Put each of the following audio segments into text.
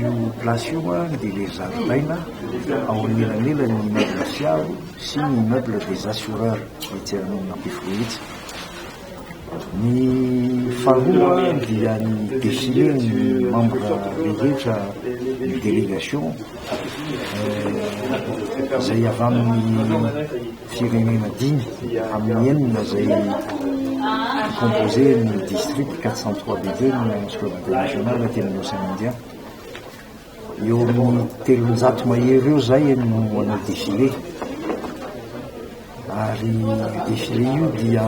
Io place io dia ilay zaridaina ao anelanelan'ny immeuble Fiaro sy ny immeuble des assureurs etsy Ampefiloha etsy. Ny faharoa dia ny défilé ny membre rehetra ny délégation izay avy amin'ny firenena dimy amin'ny enina izay mi-composer ny district 403 B2 ny Lions Club International aty amin'ny Océan Indien. Eo amin'ny 300 mahery eo izay no hanao défilé. Ary io défilé io dia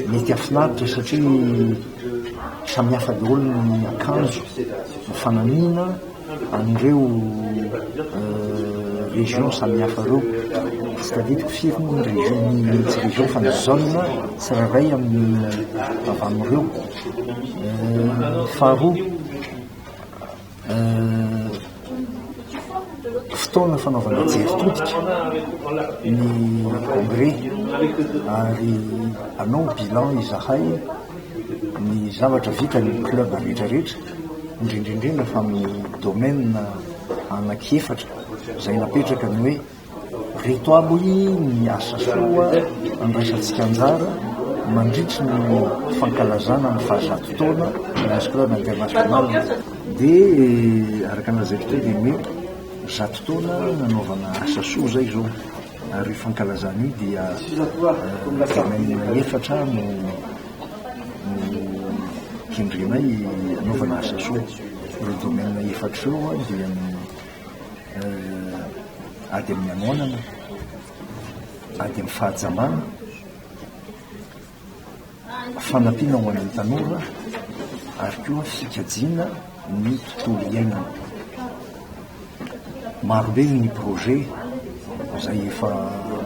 mety hahafinaritra satria samy hafa daholo ny akanjo, ny fanamiana an'ireo région samy hafa ireo. Tsy tadidiko firy moa ny région, ny tsy région fa ny zone tsirairay amin'ny avy amin'ireo. Faharoa. Fotoana fanaovana jery todika ny congrès ary hanao bilan izahay ny zavatra vitan'ny club rehetra rehetra, indrindra indrindra fa amin'ny domaine anankiefatra izay napetraka ny hoe Ireto aby ny asa soa andraisantsika anjara mandritry ny fankalazana ny fahazato taona Lions Club International. Dia araka ny lazaiko teo dia ny hoe zato taona nanaovana asa soa izay izao ary io fankalazana io dia domaine efatra no no kendrenay hanaovana asa soa. Ireo domaine efatra ireo dia ny Ady amin'ny hanoanana, ady amin'ny fahajambana, fanampiana ho an'ny tanora ary koa fikajiana ny tontolo iainana. Marobe ny projet izay efa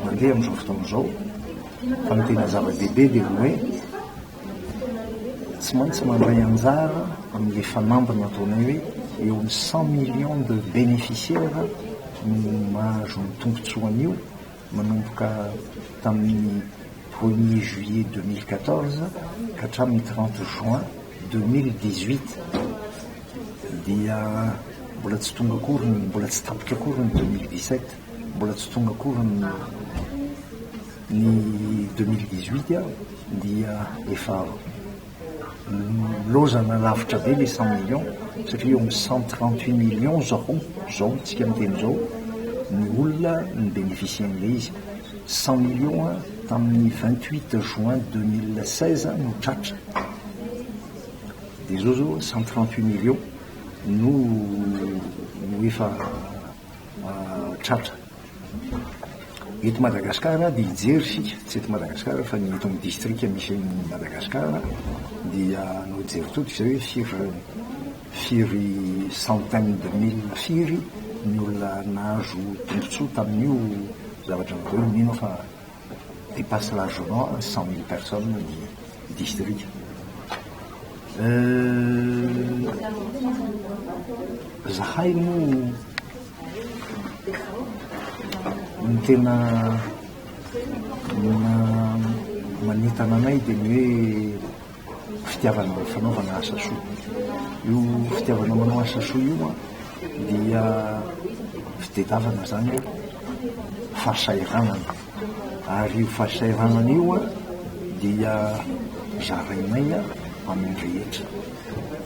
mandeha amin'izao fotoana izao fa ny tena zava-dehibe dia ny hoe Tsy maintsy mandray anjara amin'ilay fanamby nataonay hoe eo amin'ny 100 millions de bénéficiaires no mahazo ny tombontsoa an'io manomboka tamin'ny premier juillet 2014 ka hatramin'ny 30 juin 2018 dia mbola tsy tonga akory ny mbola tsy tapitra akory ny 2017 mbola tsy tonga akory ny Ny 2018 dia efa lozana lavitra be le 100 millions satria eo amin'ny 138 millions zao zao tsika miteny zao ny olona ny bénéficier an'ilay izy. 100 millions tamin'ny 28 juin 2016 no tratra. Dia zao zao 138 millions no no efa tratra. Eto Madagasikara dia hijery isika, tsy eto Madagasikara fa ny eto amin'ny distrika misy an'i Madagasikara dia hanao jery todika izay hoe firy firy centaine de mille firy ny olona nahazo tombontsoa tamin'io zavatra natao io, mino aho fa dépasse largement 100 000 personnes ny distrika. Zahay moa Ny tena manentana anay dia ny hoe fitiavana fanaovana asa soa. Io fitiavana manao asa soa io an dia fitadiavana izany hoe fahasahiranana ary io fahasahiranana io an dia zarainay amin'ny rehetra.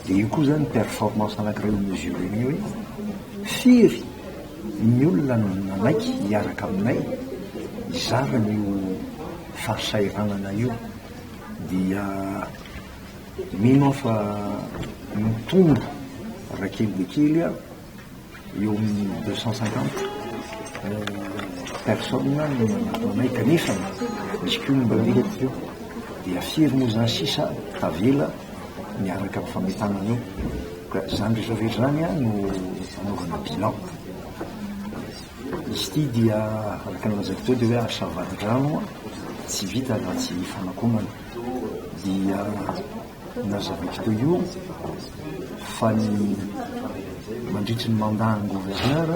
Dia io koa izany performance anankiray ho mesurer-nay hoe firy ny olona no nanaiky hiaraka aminay hizara an'io fahasahiranana io. Dia mino aho fa mitombo raha kely dia kely aho. Eo amin'ny 250 personnes no nanatona anay kanefa misy koa ny mandeha dia firy moa izany sisa tavela miaraka amin'ny fametanana eo ka izany rehetra rehetra izany no anaovana bilan. Izy ity dia araka ny lazaiko teo dia hoe asa vadi-drano tsy vita raha tsy fanakonana dia Nazavaiko teo io fa ny mandritry ny mandat ny gouverneur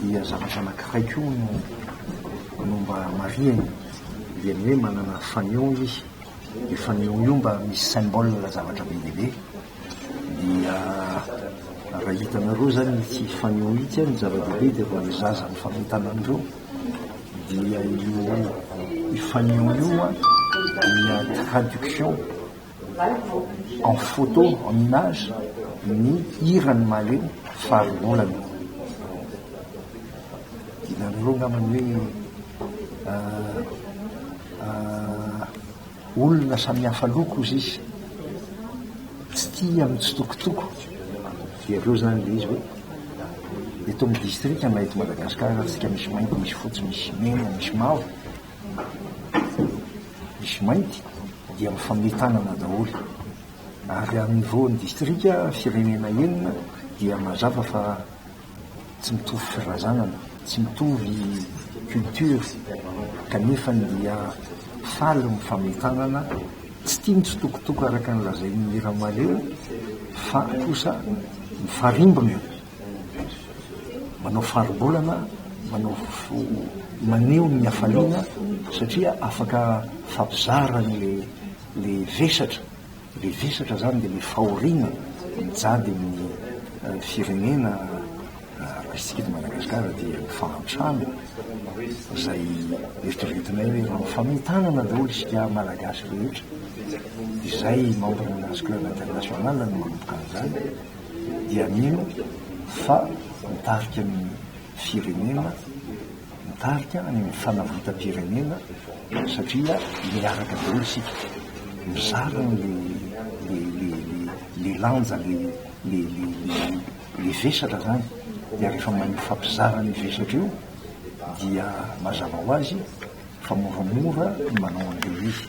dia zavatra anankiray koa no no mba marihina dia ny hoe manana fanion izy, io fanion io mba misy symbole zavatra be dia be. Dia raha hitanareo zany ity fanion ity ny zava-dehibe dia vao le zaza mifamentana an'ireo dia io io fanion io an dia traduction en photo, en image ny hiran'ny Mahaleo faribolana. Hitanareo angamba ny hoe Olona samihafa loko ozy izy, tsy tia mitsitokotoko, dia avy eo zany le izy hoe eto amin'ny distrika na eto Madagasikara tsika misy mainty, misy fotsy, misy mena, misy mavo, misy mainty dia mifamehy tanana daholo. Ary amin'ny niveau ny distrika, firenena enina dia mazava fa tsy mitovy firazanana, tsy mitovy culture kanefa dia faly mifamehy tanana, tsy tia mitsitokotoko araka ny lazain'ny hira Mahaleo fa kosa mifarimbona, manao faribolana, manao maneho ny hafaliana satria afaka mifampizara an'le le vesatra. Le vesatra zany de le fahoriana mijady amin'ny firenena raisintsika eto Madagasikara dia ny fahantrana izay eritreretinay hoe raha mifamehy-tanana daholo isika Malagasy rehetra izay membre ny Lions Club International no manomboka an'izany dia mino fa mitarika ny firenena Mitarika any amin'ny fanavotam-pirenena satria miaraka daholo isika, mizara le le le le lanja le le le le vesatra zany, dia rehefa mahay mifampizara an'io vesatra io dia mazava ho azy fa moramora ny manao an'ilay izy.